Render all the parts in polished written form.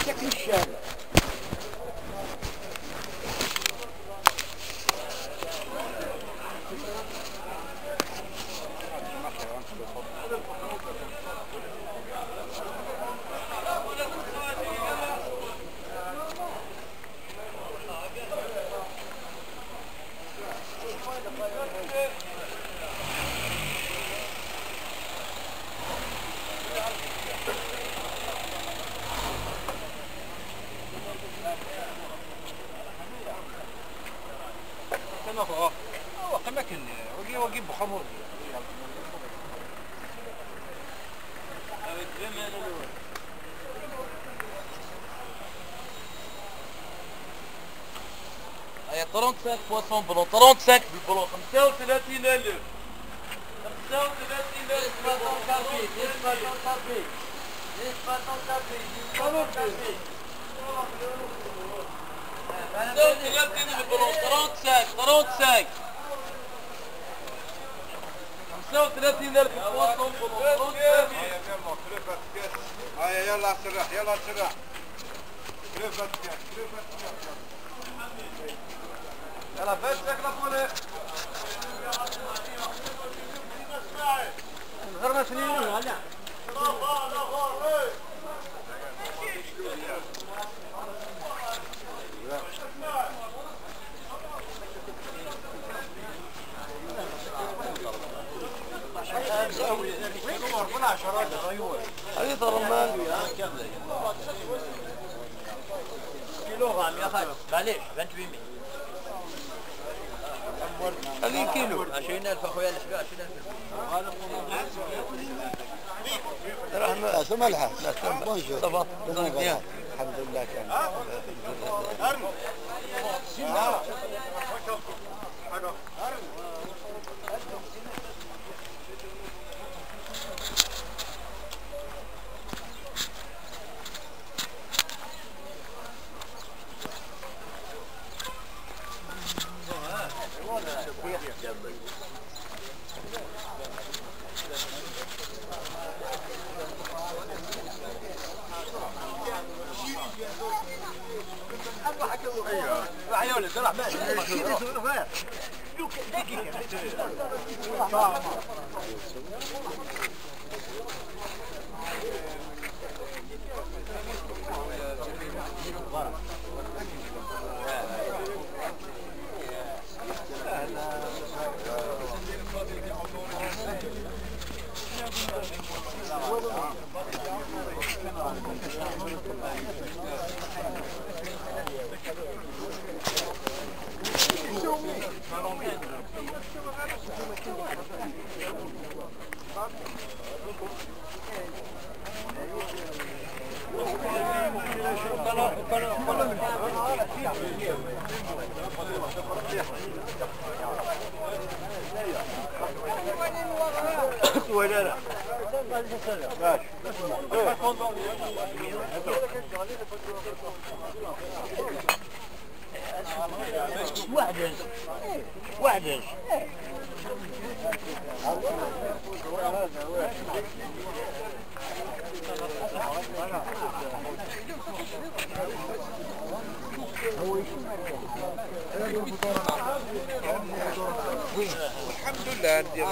شكل الشارع. هيا 35 poissons blancs 35 بال blanc 35000 35000 35 بال blanc 35 35000 poissons blancs. هيا يلا سرح يلا سرح. يلا فاتك لابولي غير ما سنين ولا هذه ضرمان كيلوغرام يا خالد معليش 28000 هذه كيلو 20000 اخويا الحبيب 20000. راه سمالها لا bonjour ça va bien الحمد لله كان واحد الحمد لله ندير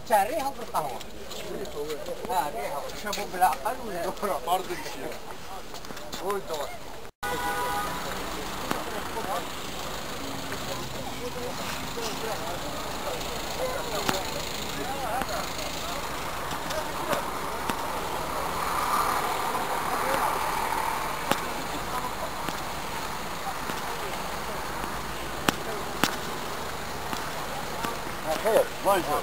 تاع الريحة بالقهوة. الريحة شربوا بالعقل ولا برد المشي والدور. خير bonjour.